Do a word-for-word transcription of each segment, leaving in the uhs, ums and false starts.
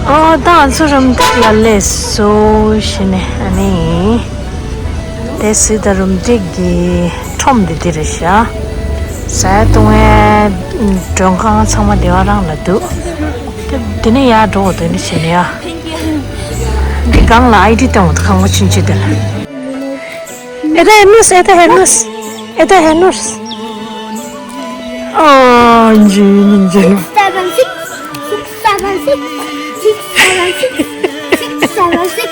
ཨོ་ད་ང་ཚོ་རུམ་བཏེག་ལ་སླེབས་སོང་ཞེས་ནས། ཨ་ནི་དེ་སི་ད་རུམ་བཏེག་གི་ཁྲོམ་འདི་འདི་རེད་ཤག་ཟ་ཡ་བཏུང་ཡ་མགྲོན་ཁང་ཚང་མ་སྡེ་བ་རང་ལ་འདུག་དེ་ནས་ཡར་འགྲོ་དགོས་འདུག་ནི་བྱས་ནས་ཡ། འདི་སྒང་ལ་ཨའི་ཌི་བཏོན་འདུག་ཁང་པ་ཆུང་ཆུང་དེ་ལ། ཨེ་ད་ཧེ་ནུས། ཨེ་ད་ཧེ་ནུས། ཨེ་ད་ཧེ་ནུས། ཨ་ཇི་ནི་ཇི་ནི། Seven six six seven six six seven six six seven six.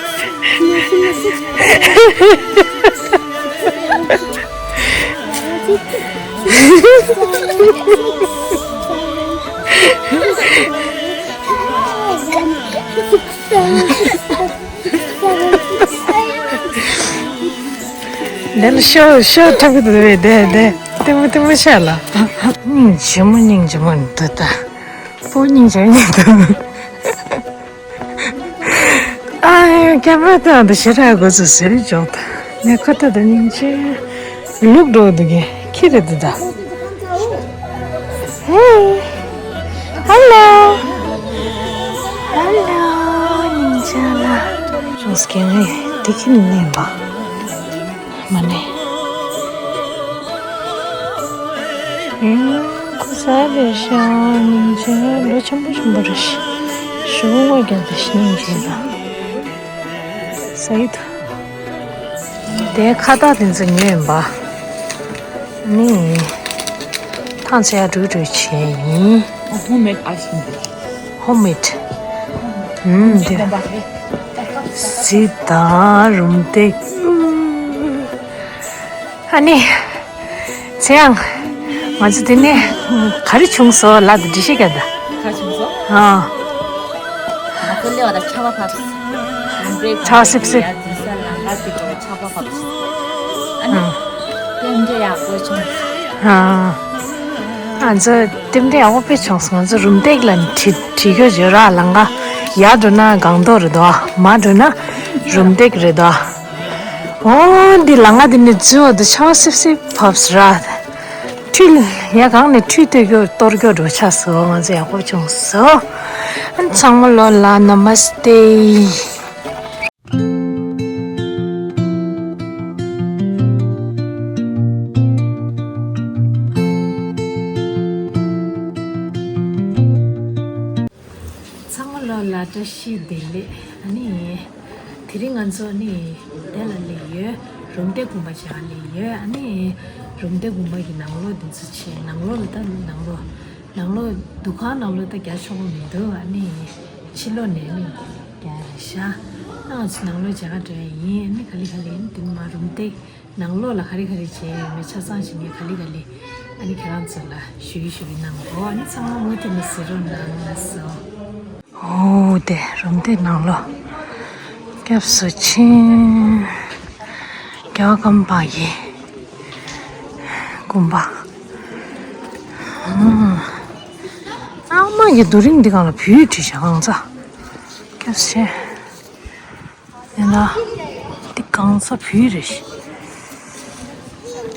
འདི་ལ་ཤོ་ཤོ་ཐུབ་ཀྱི་འདུག་བས་དེ་དེ་ལྟད་མོ་ལྟད་མོ་ཤ་ལ། སྙིང་རྗེ་མོ་སྙིང་རྗེ་མོ་འདུག་ད། པོ་སྙིང་རྗེ་སྙིང་རྗེ་མོ། ཨ་ཁྱད་པར་དང་དུ་ཞེ་དྲག་དགོས་ཚུལ་ཟེར་ཅོག་ད་ནས་ཁོ་ད་དུ་སྙིང་རྗེ་ལུག་འགྲོ་འདུག་གི་ཁྱི་རེད་འདུག་ད། Hey. Hello. Hello. སྙིང་རྗེ་ལ། ཅུང་སྐད་ངན་དེ་ཁྱི་ནི་མིན་པ། མ་ནས། ཨེ། ཁོ་ཟ་རེད་ཤག་སྙིང་རྗེ་ལོ་ཆེན་པོ་ཆེན་པོ་རེད་ཤག་ཞུ་བ་རྒྱབ་དེ་སྙིང་རྗེ་ལ། ཟ་ཡི་ད། དེ་ཁ་བཏགས་དེ་ཚོ་ཉོས་ཡིན་པ། ནི། ཐང་ཆད་འགྲོ་འགྲོ་བྱས་ཡིན། Homemade ice cream. Homemade. ཨུམ་དེ། གོམ་པ་རེད། གཟི་དང་རུམ་བཏེག་ཨ་ནི། ཚེ་ཡང་། ང་ཚོ་དེ་ནས་ག་རེ་བྱུང་སོང་ལབ་དེ་འདྲི་ཤེས་ཀྱང་ད། ག་བྱུང་སོང་། ཨ། ང་ཚོ་སླེབས་པ་དང་ཆར་པ་བབས། ཆར་པ་སིབ་སིབ། ཡ་འཛིན་ས་ལམ་ཁ་དེ་གོ་ཆར་པ་བབས། ཨ་ནི། ཨ། རྟེན་འབྲེལ་ཡག་པོ་བྱུང་། ཨ། ང་ཚོ་རྟེན་འབྲེལ་ཡག་པོ་དཔེ་བྱུང་སོང་། ང་ཚོ་རུམ་བཏེག་ལ་ཁྲིད་ཁྲིད་རྒྱུ་བརྗོད་ར་ལམ་ཁ་ཡར་འགྲོ་ན་སྒང་ཏོག་རེད་དོ། མར་འགྲོ་ན་རུམ་བཏེག་རེད་དོ། འོ་འདི་ལམ་ཁ་འདི་ནས་འཛུལ་བ་དུ་ཆར་པ་སིབ་སིབ་བབས་ར། ཁྲུས་ཡ་གང་ནས་ཁྲུས་གཏོར་རྒྱུ་གཏོར་རྒྱུ་འགྲོ་ཆགས་སོ། ང་ཚོ་ཡག་པོ་བྱུང་སོ། ཨ་ཚང་མ་ལོ་ལ་ན་མ་སྟེ། ཚང་མ་ལོ་ལ་བཀྲ་ཤིས་བདེ་ལེགས། ཨ་ནི། དེ་རིང་ང་ཚོ་ནི་དེ་ལ་སླེབས་ཡོད། རུམ་བཏེག་དགོན་པ་བྱ་སླེབས་ཡོད། ཨ་ནི། རུམ་བཏེག་དགོན་པ་གི་ནང་ལོགས་འདི་ཚོ་བྱས། ནང་ལོགས་ལ་ད་ནང་ལོགས། ནང་ལོགས་འདུ་ཁང་ནང་ལོགས་ད་རྒྱ་ཆོག་པོ་མི་འདུག་ཨ་ནི། ཕྱི་ལོགས་ནས་ནི་རྒྱ་རེད་ཤག་ཨ་ང་ཚོ་ནང་ལོགས་མཇལ་ཁ་འགྲོ་ཡ་ཡིན། ཨ་ནི་ག་ལེ་ག་ལེ་ཨ་ནི་དེ་ནི་མ་རུམ་བཏེག་ནང་ལོགས་ལ་ག་རེ་ག་རེ་བྱས་ཡོད་མེད་ཆ་ཚང་ཞིག་ངས་ག་ལེ་ག་ལེ་ཨ་ནི་ཁྱེད་རང་ཚོ་ལ་ཞུ་གི་ཞུ་གི་གནང་གོ་ཨ་ནི་ཚང་མ་མུ་མཐུད་ནས་གཟིགས་རོགས་གནང་ལགས་སོ། ཨོ་དེ་རུམ་བཏེག་ནང་ལོགས་སྐྱབས་སུ་མཆི། རྒྱལ་བ་ཀརྨ་པ་ཡི་དགོན་པ། ཨ་མ་ཡི་རྡོ་རིང་འདི་སྒང་ལ་བོད་ཡིག་བྲིས་བཞག་ཨང་ཙ། སྐྱབས་སུ་མཆི། ཡིན་ན། འདི་གང་ས་བུ་རེད།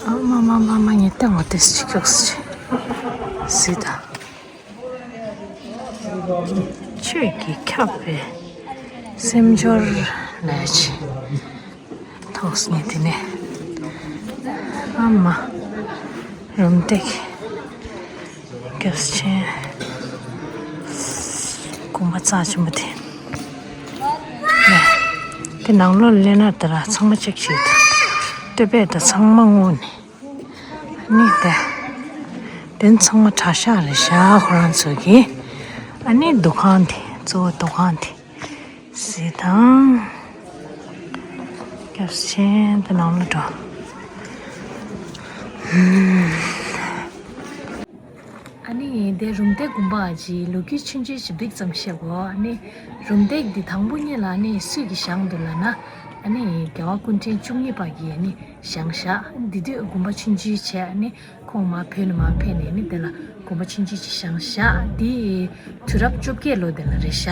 ཨ་མ་མ་མ་མ་ངས་སྟོན་བ་ཏེ་སི་ཅིག་ཀྱོག་སི་ཟི་ད། ཆོས་ཀྱིས་ཁྱབ་པའི་སེམས་སྦྱོར་ལས་ཆེ། ཐོག་སི་ངས་དེ་ནས་ཨ་མ་རུམ་བཏེག་སྐྱབས་ཆེན། དགོན་པ་རྩ་ཆེན་པོ་དེ། དེ་ནང་ལོགས་སླེབས་ན་དེ་ར་ཚང་མ་ཅིག་ཅིག་འདུག་སྟོད་པས་དང་ཚང་མ་སྔོ་ནས། ནི་དེ། དེ་ཚང་མ་གྲྭ་ཤག་རེད་ཤག་ཁོ་རང་ཚོ་གི། ཨ་ནི་འདུ་ཁང་དེ་གཙོ་བོ་འདུ་ཁང་དེ། ཟི་དང་། སྐྱབས་ཆེན་དེ་ནང་ལ་འགྲོ། ཨ་ནི་དེ་རུམ་བཏེག་དགོན་པ་ཅིག་ལོ་རྒྱུས་ཆུང་ཆུང་ཞིག་འདི་ཙམ་བཤད་གོ་ཨ་ནི་རུམ་བཏེག་འདི་དང་པོ་ཉིད་ལ་ཨ་ནི་སུས་ཀྱིས་བཞེངས་འདུག་ལབ་ན། ཨ་ནི་རྒྱལ་བ་སྐུ་ཕྲེང་བཅུ་གཉིས་པ་གིས་ཨ་ནི་བཞེངས་བཞག་འདི་དུས་དགོན་པ་ཆུང་ཆུང་བྱས་ཨ་ནི། ཁོང་མར་བོད་ནས་མར་ཕེབས་ནས་ནི་དེ་ལ་དགོན་པ་ཆུང་ཆུང་ཅིག་བཞེངས་བཞག་དེ་དུས་རབས་བཅོ་བརྒྱད་ལོ་དེ་ལ་རེད་བཞག་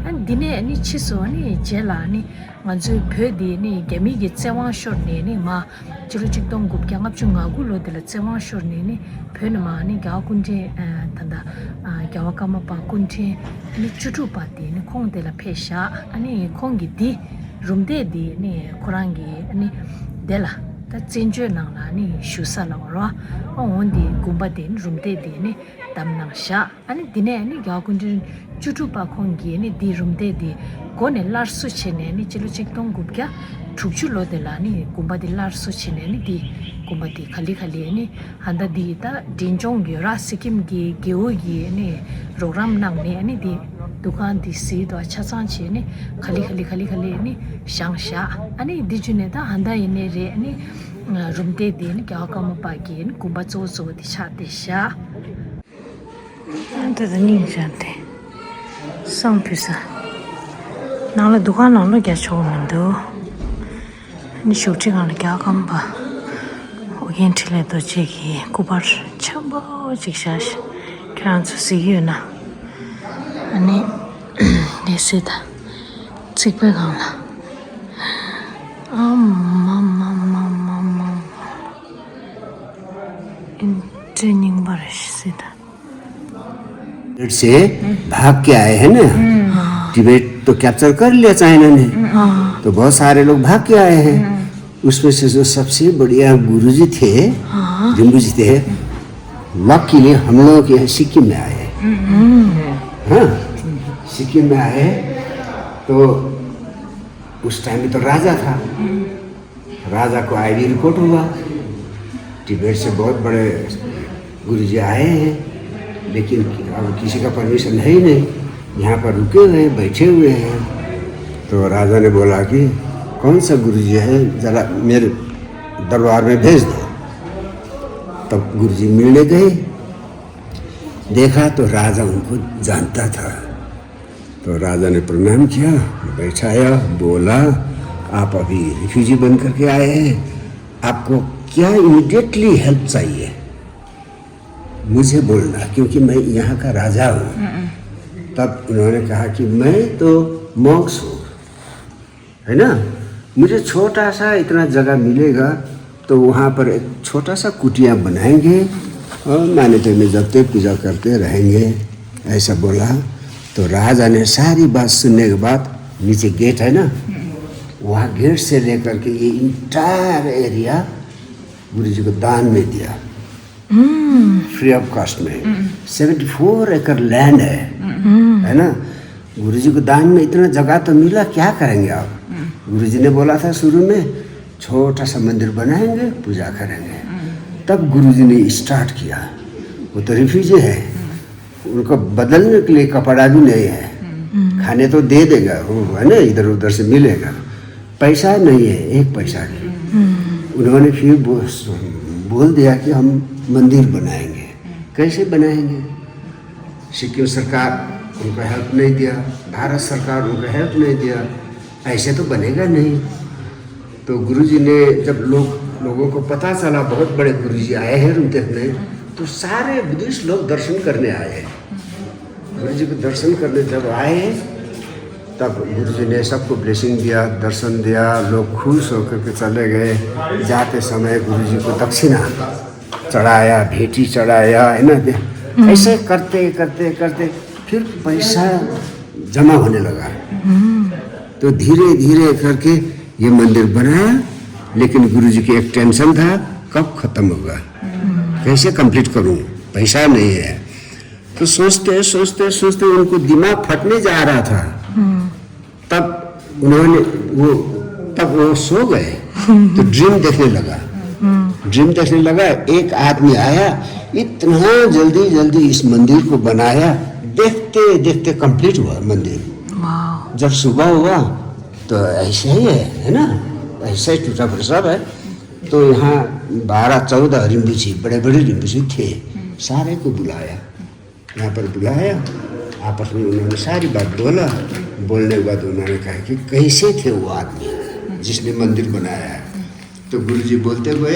ཨ་ནི་འདི་ནས་ནི་ཕྱིས་སུ་ནི་རྗེས་ལ་ནི་ང་ཚོའི་བོད་འདི་ནི་རྒྱ་མི་གི་བཙན་དབང་ཤོར་ནས་ནི་མར་སྤྱི་ལོ་ཆིག་སྟོང་དགུ་བརྒྱ་ལྔ་བཅུ་ང་དགུ་ལོ་དེ་ལ་བཙན་དབང་ཤོར་ནས་ནི་བོད་ནས་མར་ནི་རྒྱལ་བ་སྐུ་ཕྲེང་ཨ་ད་ལྟ་ཨ་རྒྱལ་བ་ཀརྨ་པ་སྐུ་ཕྲེང་ནི་བཅུ་དྲུག་པ་དེ་ནི་ཁོང་དེ་ལ་ཕེབས་བཞག་ཨ་ནི་ཁོང་གིས་འདི་རུམ་བཏེགས་འདི་ནི་ཁོ་རང་གི་ནི་དེ་ལ་ད་བཙན་བྱོལ་ནང་ལ་ནི་བཞུགས་ས་ལ་བར་བ་འོང་འདི་དགོན་པ་དེ་ནི་རུམ་བཏེགས་འདི་ནི་བདམས་གནང་བཞག་ཨ་ནི་འདི་ནས་ནི་རྒྱལ་བ་སྐུ་ཕྲེང་བཅུ་དྲུག་པ་ཁོང་གིས་ནི་འདི་རུམ་བཏེགས་འདི་སྒོ་ནས་སླར་གསོ་བྱས་ནས་ནི་སྤྱི་ལོ་ཆིག་སྟོང་དགུ་བརྒྱ་དྲུག་ཅུ་ལོ་དེ་ལ་ནི་དགོན་པ་འདི་སླར་གསོ་བྱས་ནས་ནི་འདི་དགོན་པ་འདི་ག་ལེ་ག་ལེ་ནི་ཧ་ད་འདི་ད་འབྲིང་ཆུང་ཡོད་ར་སི་ཀིམ་གྱི་རྒེད་འོག་གིས་ནི་རོགས་རམ་གནང་ནས་ནི་འདི་འདུ་ཁང་འདི་གཟིགས་དང་ཆ་ཚང་བྱས་ནི་ག་ལེ་ག་ལེ་ག་ལེ་ག་ལེ་ནི་བཞེངས་བཞག་ཨ་ནི་འདི་བརྒྱུད་ནས་ད་ཧ་ད་ཡིན་ནི་རེད་ནི་རུམ་བཏེགས་འདི་ནི་རྒྱལ་བ་ཀརྨ་པ་གི་ནི་དགོན་པ་གཙོ་བོ་གཙོ་བོ་འདི་ཆགས་བསྡད་བཞག་ཨ་ད་ད་སྙིང་རྗེ་དེ་བསང་ཕུལ་ས། ནང་ལ་འདུ་ཁང་ནང་ལོགས་རྒྱག་ཆོག་མི་འདུག་ཨ་ནི་བཞུགས་ཁྲི་སྒང་ལ་རྒྱལ་བ་ཀརྨ་པ་ཨོ་རྒྱན་འཕྲིན་ལས་རྡོ་རྗེ་གི་སྐུ་པར་ཆེན་པོ་ཅིག་བཞག་ཤག་ཁྱེད་རང་ཚོ་གཟིགས་ཡོད་ན། ཨ་ནི་ལས་སྲིད་དང་རྩིག་པའི་སྒང་ལ་ཨ་མ་མ་མ་མ་མ་མ། ཨིན་ཏྲེ་རྙིང་པ་རེད་ཤི་སྲིད་ད། टिबेट से भाग के आए हैं ना। हाँ। टिबेट तो कैप्चर कर लिया चाइना ने। हाँ। तो बहुत सारे लोग भाग के आए हैं। हाँ। उसमें से जो सबसे बढ़िया गुरुजी थे, हाँ। रिम्बू जी थे, लकीली हम लोगों के यहाँ सिक्किम में आए हैं। हम्म। हाँ, सिक्किम में आए तो उस टाइम में तो राजा था। राजा को आईडी रिपोर्ट हुआ, टिबेट से बहुत बड़े गुरुजी आए हैं, लेकिन अब किसी का परमिशन है ही नहीं, यहाँ पर रुके हुए हैं, बैठे हुए हैं। तो राजा ने बोला कि कौन सा गुरुजी है, ज़रा मेरे दरबार में भेज दो। तब गुरुजी मिलने गए, देखा तो राजा उनको जानता था। तो राजा ने प्रणाम किया, बैठाया, बोला, "आप अभी रिफ्यूजी बन करके आए हैं, आपको क्या इमीडिएटली हेल्प चाहिए, मुझे बोलना, क्योंकि मैं यहाँ का राजा हूँ।" तब उन्होंने कहा कि मैं तो मॉन्क्स हूँ, है ना, मुझे छोटा सा इतना जगह मिलेगा, तो वहाँ पर एक छोटा सा कुटिया बनाएंगे और मान्यता में जपते पूजा करते रहेंगे, ऐसा बोला। तो राजा ने सारी बात सुनने के बाद नीचे गेट है ना, वहाँ गेट से लेकर के ये इंटायर एरिया गुरु जी को दान में दिया। फ्री ऑफ कॉस्ट में। सेवेंटी फोर एकड़ लैंड है, है ना? गुरुजी को दान में इतना जगह तो मिला, क्या करेंगे आप? गुरुजी ने बोला था शुरू में, छोटा सा मंदिर बनाएंगे, पूजा करेंगे। तब गुरुजी ने स्टार्ट किया। वो तो रिफ्यूजी है, उनको बदलने के लिए कपड़ा भी नहीं है, खाने तो दे देगा वो, है ना, इधर उधर से मिलेगा, पैसा नहीं है, एक पैसा नहीं। उन्होंने फिर बो-, बोल दिया कि हम मंदिर बनाएंगे। कैसे बनाएंगे? सिक्किम सरकार उनको हेल्प नहीं दिया, भारत सरकार उनको हेल्प नहीं दिया, ऐसे तो बनेगा नहीं। तो गुरुजी ने जब लोग, लोगों को पता चला बहुत बड़े गुरुजी आए हैं रुमतेक में, तो सारे बुद्धिस्ट लोग दर्शन करने आए। गुरुजी को दर्शन करने जब आए, तब गुरुजी ने सबको ब्लेसिंग दिया, दर्शन दिया, लोग खुश होकर के चले गए। जाते समय गुरुजी को दक्षिणा चढ़ाया, भेटी चढ़ाया, है ना? ऐसे करते करते करते फिर पैसा जमा होने लगा। तो धीरे धीरे करके ये मंदिर बनाया, लेकिन गुरुजी की एक टेंशन था, कब खत्म होगा, कैसे कंप्लीट करूं, पैसा नहीं है। तो सोचते सोचते सोचते उनको दिमाग फटने जा रहा था। तब उन्होंने वो, तब वो सो गए। तो ड्रीम देखने लगा। ड्रीम देखने लगा, एक आदमी आया, इतना जल्दी जल्दी इस मंदिर को बनाया, देखते देखते कंप्लीट हुआ मंदिर। वाह। जब सुबह हुआ तो ऐसे ही है, है ना, ऐसे ही टूटा फूटा सब है। तो यहाँ बारह चौदह रिम्बुछी, बड़े बड़े रिम्बुछी थे, सारे को बुलाया। यहाँ पर बुलाया, आपस में उन्होंने सारी बात बोला। बोलने के बाद उन्होंने कहा कि कैसे थे वो आदमी जिसने मंदिर बनाया है। तो गुरुजी बोलते हुए,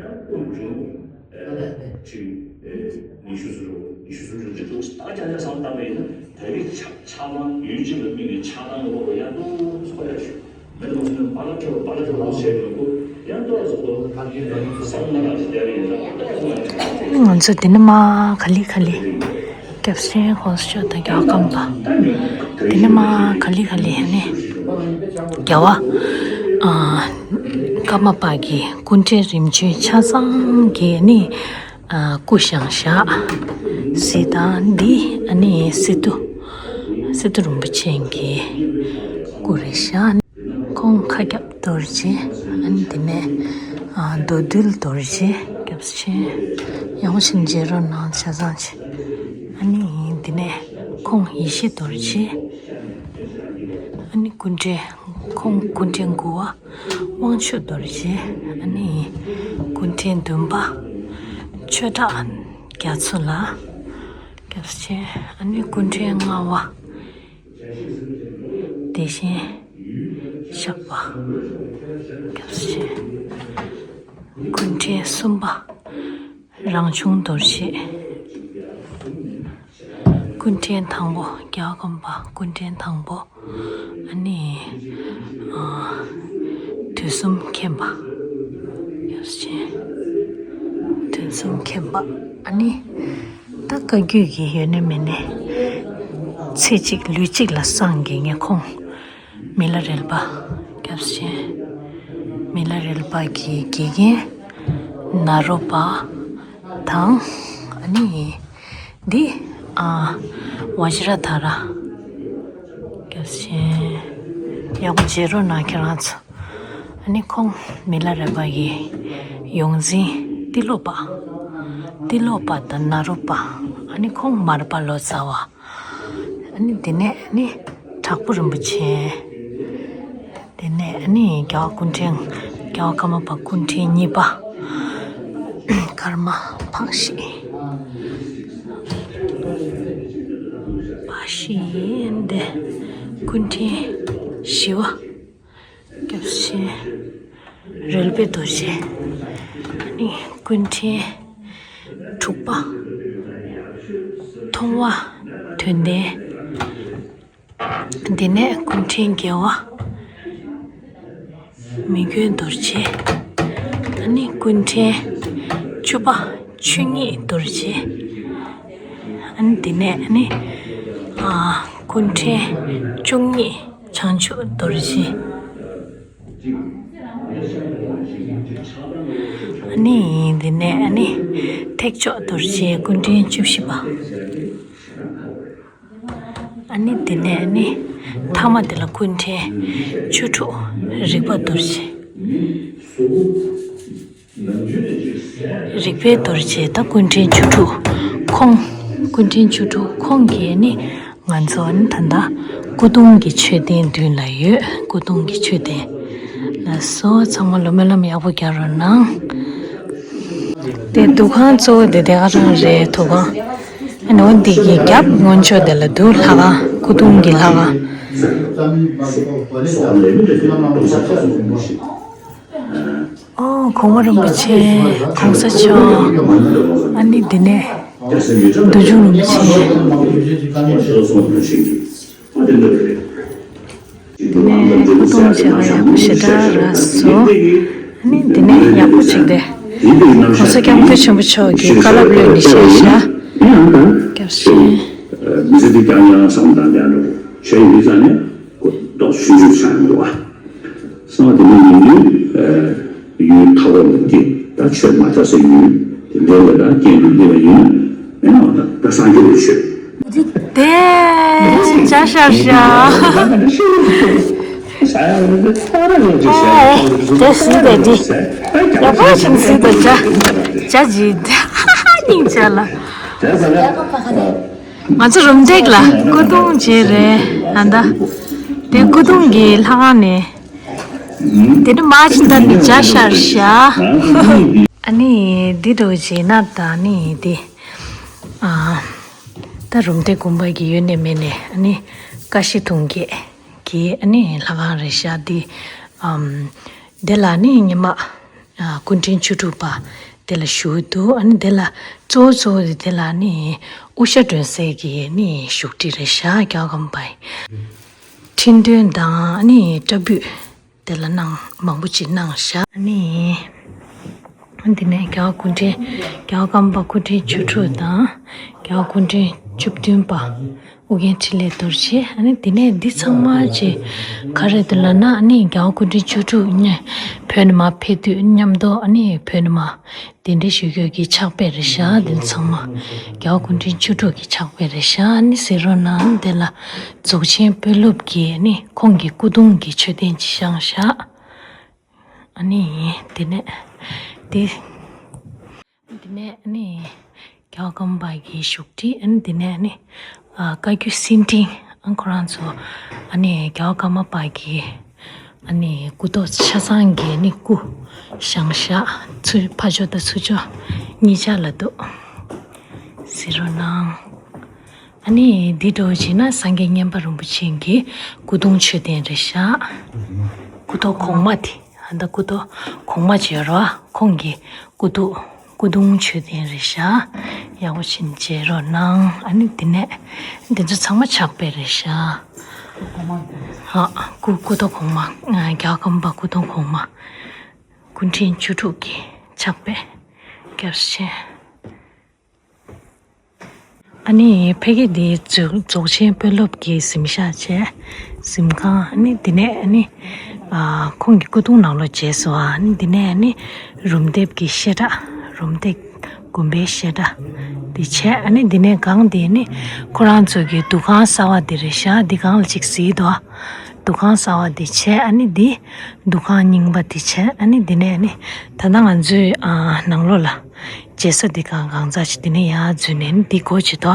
ཡང་ཀུན་འབྱུང་ཨེ་ཅིག་ཨེ་ཉི་ཤུ་སུམ་ཅུ་ཉི་ཤུ་སུམ་ཅུ་དེ་ཚོ་ད་རྒྱ་ཆ་བསམ་བཏང་བས་ན་ད་རེས་ཆགས་ཆགས་སྡང་ཡུལ་གཅིག་ལ་དམིགས་ནས་ཆགས་སྡང་གི་འོག་ལ་ཡང་ཏོག་ཙམ་ཡག་ཤོས་མེད་ནོ་ཟེར་ན་བ་ལ་ཁྲོ་བ་ལ་ཁྲོ་བ་བྱས་ཡོང་གོ་ཡང་ཏོག་ཙམ་གོ་བསམ་ན་ལ་ཞིག་བསྡད་ཡིན་ན་ཏོག་ཙམ་ང་ཚོ་འདི་ནས་མར་ག་ལེ་ག་ལེ། སྐྱབས་རྗེ་ཧོར་ཤོ་དང་རྒྱལ་བ་ཀརྨ་པ། དེ་ནས་མར་ག་ལེ་ག་ལེ་ནས་རྒྱལ་བ་ཨ་ཀརྨ་པ་གི་སྐུ་འདྲའི་རིམ་བྱོན་ཆ་ཚང་གི་ནི་ཨ་སྐུ་བཞེངས་བཞག་གཟི་མདངས་འདི་ཨ་ནི་སི་ཏུ་སི་ཏུ་རིན་པོ་ཆེ་གི་སྐུ་རེད་བཞག་ཁོང་མཁའ་ཁྱབ་རྡོ་རྗེ། ཨ་ནི་དེ་ནས་ཨ་མདོ་འདུལ་རྡོ་རྗེ། སྐྱབས་རྗེ་ཡང་ཞིང་མཇལ་རོགས་གནང་ཆ་ཚང་བྱེད། ཨ་ནི་དེ་ནས་ཁོང་ཡེ་ཤེས་རྡོ་རྗེ། ཨ་ནི་སྐུ་འདྲའི་ ཁོང་སྐུ་ཕྲེང་དགུ་པ་དབང་ཕྱུག་རྡོ་རྗེ། ཨ་ནི་སྐུ་ཕྲེང་བདུན་པ་ཆོས་གྲགས་རྒྱ་མཚོ་ལགས། སྐྱབས་རྗེ། ཨ་ནི་སྐུ་ཕྲེང་ལྔ་པ་བདེ་ཆེན་ཞབས་པ། སྐྱབས་རྗེ། སྐུ་ཕྲེང་གསུམ་པ་རང་བྱུང་རྡོ་རྗེ། སྐུ་ཕྲེང་དང་པོ་རྒྱལ་བ་གོང་མ་སྐུ་ཕྲེང་དང་པོ། ཨ་ནི། ཨ། དུས་གསུམ་མཁྱེན་པ། ཡོད་ཅེ། དུས་གསུམ་མཁྱེན་པ། ཨ་ནི། ད་བཀའ་བརྒྱུད་ཀྱི་ཡོད་ནི་མེད་ནི། ཚེ་གཅིག་ལུས་གཅིག་ལ་སངས་རྒྱས་མཁན་ཁོང་། མི་ལ་རས་པ། སྐྱབས་རྗེ། མི་ལ་རས་པ་གི་དགེ་རྒན། ནཱ་རོ་པ། དང་། ཨ་ནི། འདི། ཨ། བ་ཇི་ར་དྷ་ར། སྐྱབས་རྗེ། ཡག་པོ་མཇལ་རོགས་གནང་ཁྱེད་རང་ཚོ། ཨ་ནི་ཁོང་མི་ལ་རས་པ་ཡི་ཡོངས་འཛིན་ཏི་ལོ་པ། ཏི་ལོ་པ་དང་ནཱ་རོ་པ། ཨ་ནི་ཁོང་མར་པ་ལོ་ཙཱ་བ། ཨ་ནི་དེ་ནས་ཨ་ནི་དྲག་པོ་རིན་པོ་ཆེ། དེ་ནས་ཨ་ནི་རྒྱལ་བ་སྐུ་ཕྲེང་རྒྱལ་བ་ཀརྨ་པ་སྐུ་ཕྲེང་གཉིས་པ། ཀརྨ་འཕགས་བཞི། འཕགས་བཞི་ཡིན་ཏེ། སྐུ་ཕྲེང་བཞི་པ། སྐྱབས་རྗེ། རོལ་པའི་རྡོ་རྗེ། ཨ་ནི་སྐུ་ཕྲེང་དྲུག་པ། མཐོང་བ་དོན་ལྡན། དེ་ནས་སྐུ་ཕྲེང་བརྒྱད་པ། མི་མགོན་རྡོ་རྗེ། ཨ་ནི་སྐུ་ཕྲེང་བཅུ་པ་ཆོས་ཉིད་རྡོ་རྗེ། ཨ་ནི་དེ་ནས་ཨ་ནི། ཨ། སྐུ་ཕྲེང་བཅུ་གཉིས་བྱང་ཆུབ་རྡོ་རྗེ། ཨ་ནི་དེ་ནས་ཨ་ནི་ཐེག་མཆོག་རྡོ་རྗེ་སྐུ་ཕྲེང་བཅུ་བཞི་པ། ཨ་ནི་དེ་ནས་ཨ་ནི་ཐ་མ་དེ་ལ་སྐུ་ཕྲེང་བཅུ་དྲུག་རིག་པ་རྡོ་རྗེ། རིག་པའི་རྡོ་རྗེ་ད་སྐུ་ཕྲེང་བཅུ་དྲུག་ཁོང་། སྐུ་ཕྲེང་བཅུ་དྲུག་ཁོང་གིས་ནི་ང་ཚོ་ནི་ད་ལྟ་སྐུ་གདུང་གི་མཆོད་རྟེན་མདུན་ལ་ཡོད། སྐུ་གདུང་གི་མཆོད་རྟེན་ལ་སོགས་ཚང་མ་ལོ་སྨོན་ལམ་ཡག་པོ་རྒྱག་རོགས་གནང་། དེ་འདུ་ཁང་གཙོ་བོ་དེ་དེ་ག་རང་རེད། ཐུབ་དབང་། ཨ་ནི་འོ་འདི་གི་རྒྱབ་སྔོན་ཕྱོགས་དེ་ལ་འདུག་ལྷ་ཁང་། སྐུ་གདུང་གི་ལྷ་ཁང་། ཨོ། གོང་མ་རིན་པོ་ཆེ། གོང་ས་མཆོག་ཨ་ནི་འདི་ནས་འདུ་ཆུང་རིན་པོ་ཆེ། འདི་ནས་སྐུ་གདུང་མཇལ་ཁ་ཡག་པོ་ཞེ་དྲག་རག་སོང་། ཨ་ནི་འདི་ནས་ཡག་པོ་ཅིག་རེད། གོང་ས་སྐྱབས་མགོན་ཆེན་པོ་མཆོག་གིས་བཀའ་སློབ་ལོས་ནི་བཤད་བཞག་སྐྱབས་རྗེ། མི་ཚེ་འདི་རྐྱང་རྐྱང་བསམ་བློ་བཏང་རྐྱང་འགྲོ། ཆོས་ཡིན་ཙང་ནས་ལྡོག་ཆུང་ཆུང་ཆགས་ཡོང་འདུག་བ། གསང་བ་དེ་འདྲ་ཡིན་དུས། ཡུལ་མཐའ་འཁོབ་ལ་སྐྱེས། ད་ཆོས་མ་ཆགས་སའི་ཡུལ་དེ་འདྲའི་ལ་ད་སྐྱེས་འདུག་སྐྱེས་པ་ཡིན་ན། ཨེ་ནོ་ད་ད་སངས་རྒྱས་པའི་ཆོས། དེ་ཇ་ཤར་ཤ། ཨོ། དེ་སྲིད་དེ་འདི། ཡག་པོ་ཞིག་སྲིད་དེ་ཇ། ཇ་ཇི། སྙིང་རྗེ་ལ། ང་ཚོ་རུམ་བཏེག་ལ་སྐུ་གདུང་མཇལ་རེད་ཨ་ད། དེ་སྐུ་གདུང་གི་ལྷ་ཁང་ནས། དེ་ནི་མ་ཅི་ད་ནི་ཇ་ཤར་ཤ། ཨ་ནི་འདི་འདྲ་བྱས་ན་ད་ནི་དེ། ཨ། ད་རུམ་བཏེག་དགོན་པ་གི་ཡོད་ནས་མེད་ནས་ཨ་ནི་ཀ་ཤི་ཐུང་གེ་གི་ཨ་ནི་ལྷ་ཁང་རེད་ཤག་འདི། ཨམ། དེ་ལ་ནི་ཉི་མ། ཨ། སྐུ་ཕྲེང་བཅུ་དྲུག་པ་དེ་ལ་བཞུགས་འདུག་ཨ་ནི་དེ་ལ་གཙོ་བོ་གཙོ་བོ་དེ་དེ་ལ་ནི་དབུ་ཞྭ་སྒྲོན་སའི་གི་ནི་བཞུགས་ཁྲི་རེད་ཤག་རྒྱལ་བ་ཀརྨ་པའི། ཁྲི་འདོན་དང་ཨ་ནི་སྐྲ་འབུད། དེ་ལ་གནང་མང་པོ་ཅིག་གནང་ཤག་ཨ་ནི། འདི་ནས་རྒྱལ་བ་སྐུ་ཕྲེང་རྒྱལ་བ་ཀརྨ་པ་སྐུ་ཕྲེང་བཅུ་དྲུག་དང་རྒྱལ་བ་སྐུ་ཕྲེང་བཅུ་བདུན་པ་ཨོ་རྒྱན་འཕྲིན་ལས་རྡོ་རྗེ། ཨ་ནི་འདི་ནས་འདི་ཚང་མ་ཅིག་ག་རེ་འདུག་ལབ་ན། ཨ་ནི་རྒྱལ་བ་སྐུ་ཕྲེང་བཅུ་དྲུག་ནས་བོད་ནས་མར་ཕེབས་དུས་མཉམ་དུ་ཨ་ནི་བོད་ནས་མར་གདན་འདྲེན་ཞུ་རྒྱུ་གི་ཕྱག་དཔེ་རེད་ཤག་འདི་ཚང་མ་རྒྱལ་བ་སྐུ་ཕྲེང་བཅུ་དྲུག་གི་ཕྱག་དཔེ་རེད་ཤག་ཨ་ནི་ཟེར་རོགས་གནང་། དེ་ལ་རྫོགས་ཆེན་དཔོན་སློབ་ཀྱི་ཨ་ནི་ཁོང་གི་སྐུ་གདུང་གི་མཆོད་རྟེན་ཅིག་བཞེངས་ཤག་ཨ་ནི་དེ་ནས་དེ། དེ་ནས་ཨ་ནི་རྒྱལ་བ་ཀརྨ་པ་གི་བཞུགས་ཁྲི། ཨ་ནི་དེ་ནས་ཨ་ནི་ཨ་བཀའ་བརྒྱུད་སེང་ཕྲེང་ཨ་ཁོ་རང་ཚོ་ཨ་ནི་རྒྱལ་བ་ཀརྨ་པ་གི་ ཨ་ནི་སྐུ་ཐོག་ཆ་ཚང་གི་ནི་སྐུ་བཞེངས་ཤག་ཚུར་ཕར་ཕྱོགས་དང་ཚུར་ཕྱོགས་གཉིས་ཆ་ལ་འདུག་གཟིགས་རོགས་གནང་། ཨ་ནི་འདི་འདྲ་བོ་བྱས་ན་སངས་རྒྱས་མཉན་པ་རིན་པོ་ཆེ་གི་སྐུ་གདུང་མཆོད་རྟེན་རེད་ཤག་སྐུ་ཐོག་གོང་མ་དེ། ཨ་ད་སྐུ་ཐོག་གོང་མ་བྱས་རོ། ཁོང་གི་སྐུ་ཐོག་སྐུ་གདུང་མཆོད་རྟེན་རེད་ཤག་ཡག་པོ་བྱས་ནས་མཇལ་རོགས་གནང་། ཨ་ནི་འདི་ནས་འདི་ཚོ་ཚང་མ་ཕྱག་དཔེ་རེད་ཤག་ཧ། སྐུ་སྐུ་ཐོག་གོང་མ། ཨ་རྒྱལ་བ་ཀརྨ་པ་སྐུ་ཐོག་གོང་མ། སྐུ་ཕྲེང་བཅུ་དྲུག་གི་ཕྱག་དཔེ། སྐྱབས་ཆེན། ཨ་ནི་ཕ་གི་འདི་རྫོགས་རྫོགས་ཆེན་དཔོན་སློབ་ཀྱི་གཟིམ་ཤག་བྱས། གཟིམ་ཁང་། ཨ་ནི་འདི་ནས་ཨ་ནི་ཨ་ཁོང་གི་སྐུ་གདུང་ནང་ལོགས་མཇལ་སོང་། ཨ་ནི་འདི་ནས་ཨ་ནི་རུམ་བཏེགས་ཀྱི་བཤད་གྲྭ། རུམ་བཏེགས་དགོན་པའི་བཤད་གྲྭ་འདི་བྱས། ཨ་ནི་འདི་ནས་སྒང་འདི་ནི་ཁོ་རང་ཚོ་གི་འདུ་ཁང་གསར་བ་འདི་རེད་ཤག་འདི་སྒང་ལ་ཅིག་གཟིགས་དོ། འདུ་ཁང་གསར་བ་འདི་བྱས། ཨ་ནི་འདི་འདུ་ཁང་རྙིང་པ་འདི་བྱས། ཨ་ནི་འདི་ནས་ཨ་ནི་ད་ལྟ་ང་ཚོའི་ཨ་ནང་ལོགས་ལ་མཇལ་ས་འདི་སྒང་སྒང་ཚང་ཅིག་འདི་ནས་ཡར་འཛུལ་ནས་ཨ་ནི་འདི་སྒོ་ཕྱེ་དོ།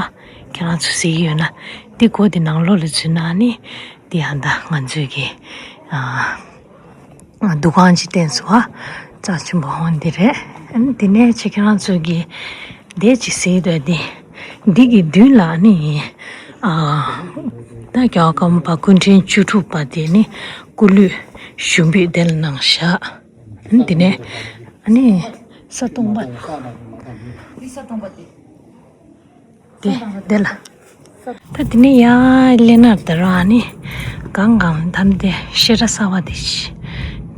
ཁྱེད་རང་ཚོ་གཟིགས་ཡོད་ན། འདི་སྒོ་འདི་ནང་ལོགས་ལ་འཛུལ་ན་ཨ་ནི་འདི་ཨ་ད་ང་ཚོའི་གི་ཨ་འདུ་ཁང་ཅིག་བསྟན་སོང་བ། རྩ་ཆེན་པོ་འོ་འདི་རེད། ཨ་ནི་འདི་ནས་ཅིག་ཁྱེད་རང་ཚོ་གི་འདི་ཅིག་གཟིགས་དོ། འདི་འདི་གི་མདུན་ལ་ནི་ཨ་ད་རྒྱལ་བ་ཀརྨ་པ་སྐུ་ཕྲེང་བཅུ་དྲུག་པ་དེ་ནི་སྐུ་ལུས་ཞུགས་འབུལ་དེ་ལ་གནང་ཤག་ཨ་ནི་འདི་ནས་ཨ་ནི་ས་སྟོང་པ། འདི་ས་སྟོང་པ་དེ། དེ་དེ་ལ། ད་དེ་ནས་ཡར་སླེབས་ན་དེ་ར་ཨ་ནི་སྒང་སྒང་ད་དེ་བཤད་གྲྭ་གསར་བ་དེ་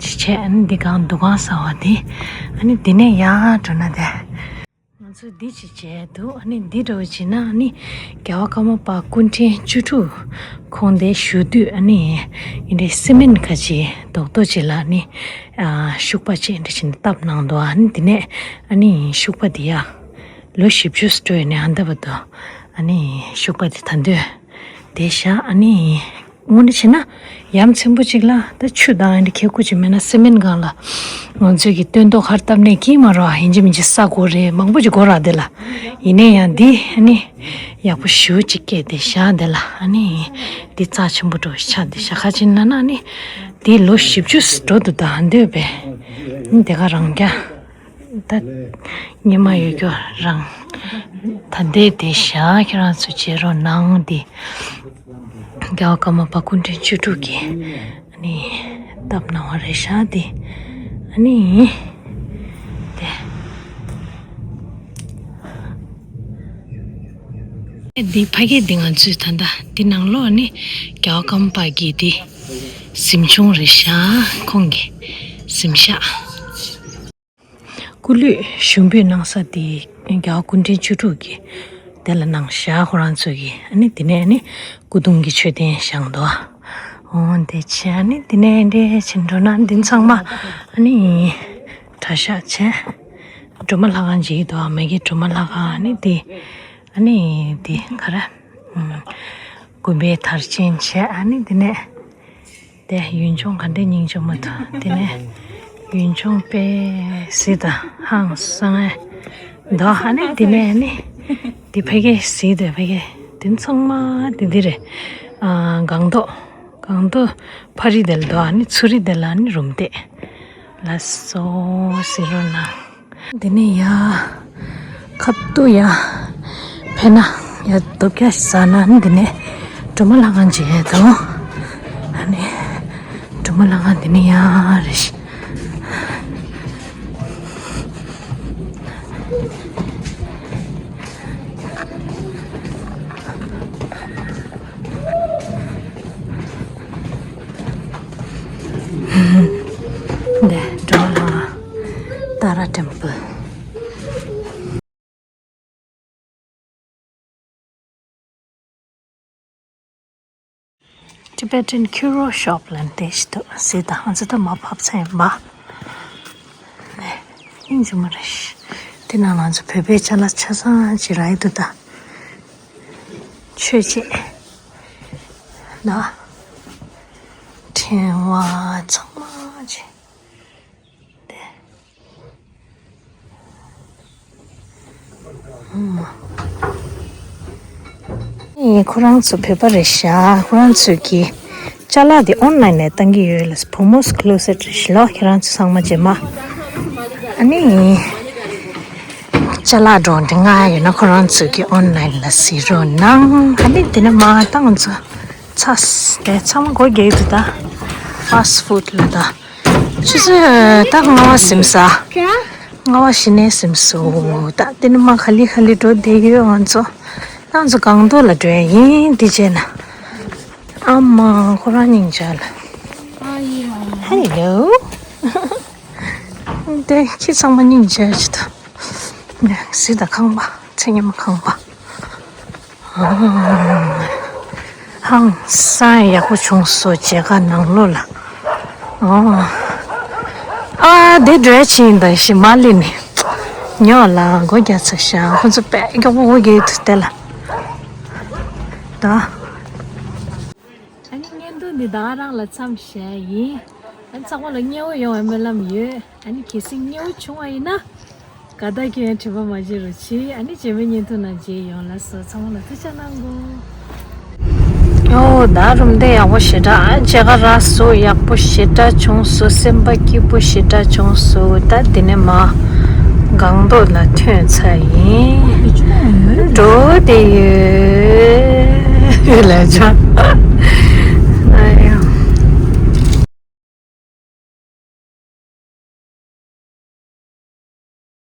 ཅིག་བྱས། ཨ་ནི་འདི་སྒང་འདུ་ཁང་གསར་བ་དེ། ཨ་ནི་དེ་ནས་ཡར་འགྲོ་ན་དེ། ང་ཚོ་འདི་ཅིག་བྱས་འདུག་ཨ་ནི་འདི་འདྲ་བོ་བྱས་ན་ཨ་ནི་རྒྱལ་བ་ཀརྨ་པ་སྐུ་ཕྲེང་བཅུ་དྲུག་ཁོང་དེ་བཞུགས་དུས་ཨ་ནི་ཡིན་རེད། སི་མེན་ཁ་ཅིག་རྡོག་རྡོག་ཅིག་ལ་ཨ་ནི་ཤུག་པ་ཅིག་འདྲ་བྱས་ནས་བཏབ་གནང་འདུག་ཨ་ནི་དེ་ནས་ཨ་ནི་ཤུག་པ་དེ་ཡ། ལོ་བཞི་བཅུ་འགྲོ་ཡོད་ནས་ཨ་འདབ་བ་དོ། ཨ་ནི་ཤུག་པ་དེ་ད་འདོད་དེ་བཞག་ཨ་ནི་དངོས་གནས་བྱས་ན་ཡ་མཚན་པོ་ཅིག་ལ་ད་ཆུ་དང་ཨ་འདྲ་ཁེ་ཁུ་ཅིག་མེད་ན་སི་མེན་སྒང་ལ་ང་ཚོས་ཀྱི་སྟོན་ཐོག་ཁར་བཏབ་ནས་ཀྱིས་མ་རོ་ཡིན་གཅིག་མིན་གཅིག་ས་གོ་རེ་མང་པོ་ཅིག་གོ་ར་དེ་ལ། ཡིན་ནས་ཡང་འདི་ཨ་ནི་ཡག་པོ་ཞུ་ཅིག་སྐད་དེ་བཞག་དེ་ལ། ཨ་ནི་འདི་རྩ་ཆེན་པོ་འགྲོ་ཆགས་དེ་བཞག་ཁ་ཅིག་ན་ན་ཨ་ནི་འདི་ལོ་བཞི་བཅུ་འགྲོ་འདུག་ད་འདོད་པས་ཨ་ནི་དེ་ག་རང་རྒྱ། ད་ཉི་མ་ཡོད་རྒྱུ་རང་། ད་འདས་དེ་བཞག་ཁྱེད་རང་ཚོ་མཇལ་རོགས་གནང་། དེ་རྒྱལ་བ་ཀརྨ་པ་སྐུ་ཕྲེང་བཅུ་དྲུག་གིས་ཨ་ནི་བཏབ་གནང་བ་རེད་ཤག་དེ་ཨ་ནི་དེ། འདི་ཕ་གི་འདི་ང་ཚོས་ད་ལྟ་འདི་ནང་ལོགས་ནི་རྒྱལ་བ་ཀརྨ་པ་གི་འདི་གཟིམ་ཆུང་རེད་ཤག་ཁོང་གི་གཟིམ་ཤག་སྐུ་ལུས་ཞུགས་འབུལ་གནང་ས་དེ་རྒྱལ་བ་སྐུ་ཕྲེང་བཅུ་དྲུག་གི་དེ་ལ་གནང་ཤག་ཁོ་རང་ཚོ་གི། ཨ་ནི་དེ་ནས་ཨ་ནི་སྐུ་གདུང་གི་མཆོད་རྟེན་བཞེངས་འདུག་འོ་དེ་བྱས་ཨ་ནི་དེ་ནས་འདྲེ་ཕྱིན་འགྲོ་ན་འདི་ཚང་མ་ཨ་ནི་གྲྭ་ཤག་བྱས། སྒྲོལ་མ་ལྷ་ཁང་མཇལ་གྱི་འདུག་མ་གི་སྒྲོལ་མ་ལྷ་ཁང་ཨ་ནི་དེ། ཨ་ནི་དེ་ག་རེ། དགོན་པའི་དར་ཆེན་བྱས། ཨ་ནི་དེ་ནས། དེ་ཡུལ་ལྗོངས་ག་འདྲ་སྙིང་རྗེ་མོ་འདུག་དེ་ནས་ཡུལ་ལྗོངས་དཔེ་གཟིགས་དང་ཧང་སང་ངེ་འདུག་ཨ་ནི་དེ་ནས་ནི་དེ་ཕ་གི་གཟིགས་དེ་ཕ་གི་དེ་ཚང་མ་དེ་འདི་རེད། ཨ་སྒང་ཏོག་སྒང་ཏོག་ཕ་རི་དེ་ལ་འདུག་ཨ་ནི་ཚུ་རི་དེ་ལ་ནི་རུམ་བཏེགས་ལ་སོ་གཟིགས་རོགས་གནང་། འདི་ནས་ཡ། ཁ་ཏུ་ཡ། ཕེ་ན། ཡ་རྡོ་བཀྱག་ཟ་ན་འདི་ནས་སྒྲོལ་མ་ལྷ་ཁང་མཇལ་དང་། ཨ་ནི་སྒྲོལ་མ་ལྷ་ཁང་འདི་ནས་ཡ་རེད། འདི་སྒྲོལ་མ་ལྷ་ཁང་། Tara Temple། Tibetan Kuro Shop ལ་འདི་ཞིག་འདུག་ཟེར་དང་ང་ཚོ་ད་མ་ཕབ་ཚར་ཡིན་པ། ནས་སྙིང་རྗེ་མོ་རེད། དེ་ནང་ང་ཚོ་བོད་པའི་ཅ་ལག་ཆ་ཚང་ཅིག་རག་གི་འདུག་ད་མཆོད་ཆས་ལ་ཕྲེང་བ་ཚང་མ་ཅིག་ཨེ་ཁོ་རང་ཚོ་བོད་པ་རེད་ཤག་ཁོ་རང་ཚོས་ཀྱི་ ཅ་ལག་དེ་ཨོན་ལན་ནས་བཏང་གི་ཡོད་ལ། བུ་མོས་ཀློ་སེཊ་རེད་ཤག་ལོ། ཁྱེད་རང་ཚོ་ཚང་མ་རྗེས་མ། ཨ་ནི། ཅ་ལག་འགྲོ་འདི་ང་ཡོད་ན་ཁོ་རང་ཚོ་གི་ཨོན་ལན་ལ་གཟིགས་རོགས་གནང་། ཨ་ནི་དེ་ནས་མ་བཏང་ཚོ། ཚ་དེ་ཚང་མ་སྒོ་རྒྱག་དུས་ད། ཕཱ་སི་ཊི་ཕུཌ་ལ་ད། ཆུ་ཚོད་ད་ལྔ་པ་ཟིན་ས། ལྔ་པ་གཞི་ནས་ཟིན་སོང་། ད་དེ་ནས་མ་ག་ལེ་ག་ལེ་འགྲོ་བསྡད་ཡོད། ང་ཚོ་ང་ཚོ་སྒང་ཏོག་ལ་འགྲོ་ཡ་ཡིན། དེ་བྱས་ན། ཨ་མ་ཁོ་རང་སྙིང་རྗེ་ལ། ཧེ་ལོ། དེ་ཁྱི་ཚང་མ་སྙིང་རྗེ་ཅིག་ད། ནས་གཟིགས་དང་ཁང་པ། ཚེ་སྔོན་མ་ཁང་པ། ཧང་སང་ཡག་པོ་བྱུང་སོང་། མཇལ་ཁ་ནང་ལོགས་ལ། ཨ་དེ་འགྲོ་ཡ་ཕྱིན་ད་ཞི་མ་ལི་ནི། ཉོ་ལ་སྒོ་རྒྱག་ཚར་ཤག་ཁོ་ཚོ་དཔེ་མགྱོགས་པོ་སྒོ་རྒྱག་ཐུབ་དེ་ལ། ད། ཨ་ནི་བརྙན་ཐུང་འདི་ད་ག་རང་ལ་མཚམས་བཞག་ཡིན། ཨ་ནི་ཚང་མ་ལ་མཉེས་པོ་ཡོང་བའི་སྨོན་ལམ་ཡོད། ཨ་ནི་གལ་སྲིད་མཉེས་པོ་བྱུང་བ་ཡིན་ན། དགའ་རྟགས་སྐྱོན་ཡང་དྲན་པ་མ་བརྗེད་རོགས་གྱིས། ཨ་ནི་རྗེས་མའི་བརྙན་ཐུང་ནང་མཇལ་ཡོང་། ལགས་སོ། ཚང་མ་ལ་ཐུགས་རྗེ་གནང་གོ། ཨོ་ད་རུམ་བཏེགས་ཡག་པོ་ཞེ་དྲག་མཇལ་ཁ་རག་སོང་། ཡག་པོ་ཞེ་དྲག་བྱུང་སོང་། སེམས་པ་སྐྱིད་པོ་ཞེ་དྲག་བྱུང་སོང་། ད་འདི་ནས་མ་སྒང་ཏོག་ལ་ཐོན་ཚར་ཡིན། འགྲོ་བསྡད་ཡོད་ལ་ཅང་།